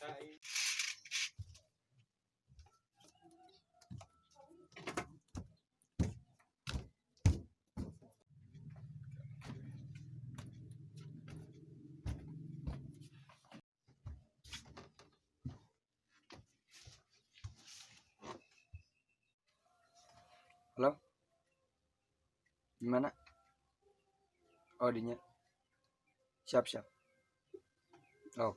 Halo? Gimana? Oh, dinya. Siap, siap. Oh.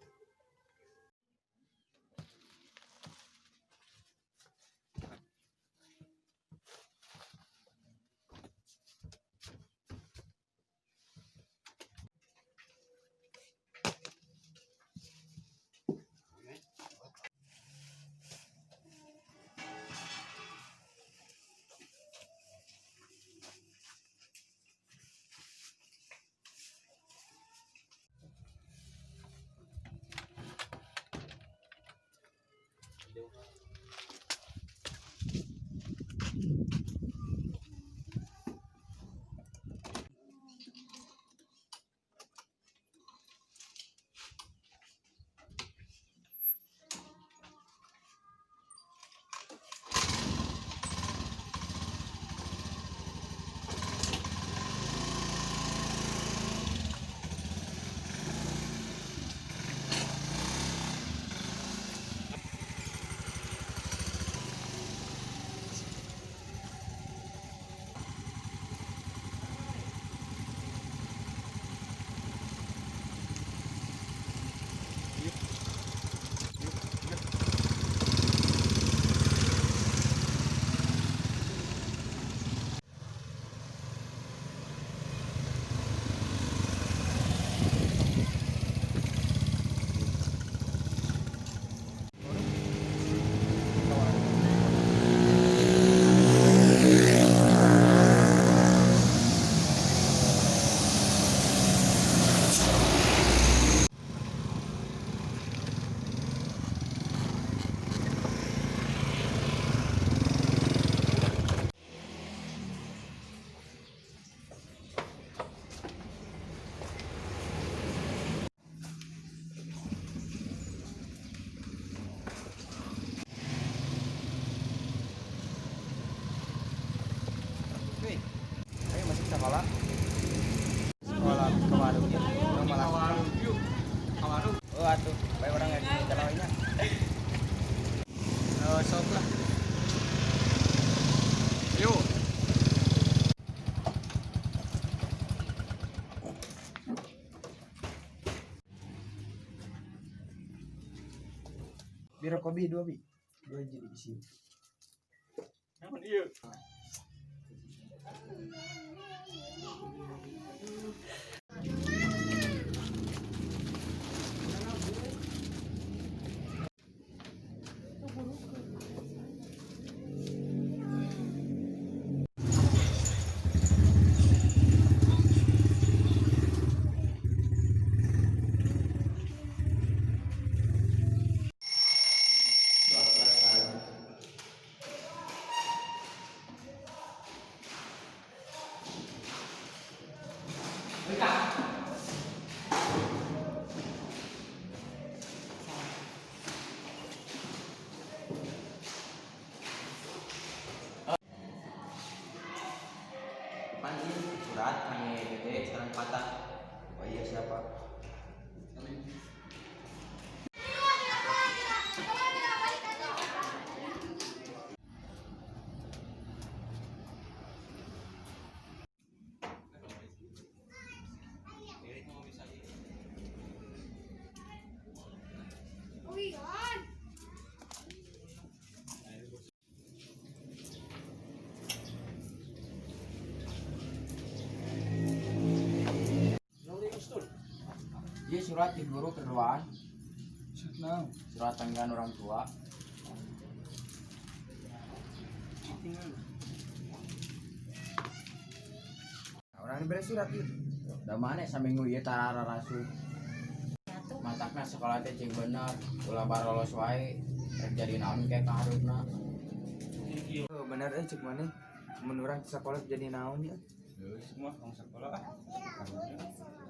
Wih, ayo masuk sekolah. Sekolah ke warung ya. Urang malah. Yuk. Ka warung. Oh, atuh, bae urang nggak jalan nya. Oh, sok lah. Yuk. Bi, rokok, bi, dua, bi. Dua jadi isi. Naon ieu? Pan ieu surat kangge Dede sareng Patah. Oh iya, siapa? Ieu surat ti guru keduaan, Surat naon? Surat panggilan orang tua. Tinggal. Nah, urang diberi surat ieu. Da maneh saminggu ieu tara rarasup. Matakna sekolah teh cing bener, ulah barolos wae. Rek jadi naon ke kaharupna. Oh, bener eh cek maneh. Mun urang sekolah jadi naon ya? Geus mah tong sekolah ah.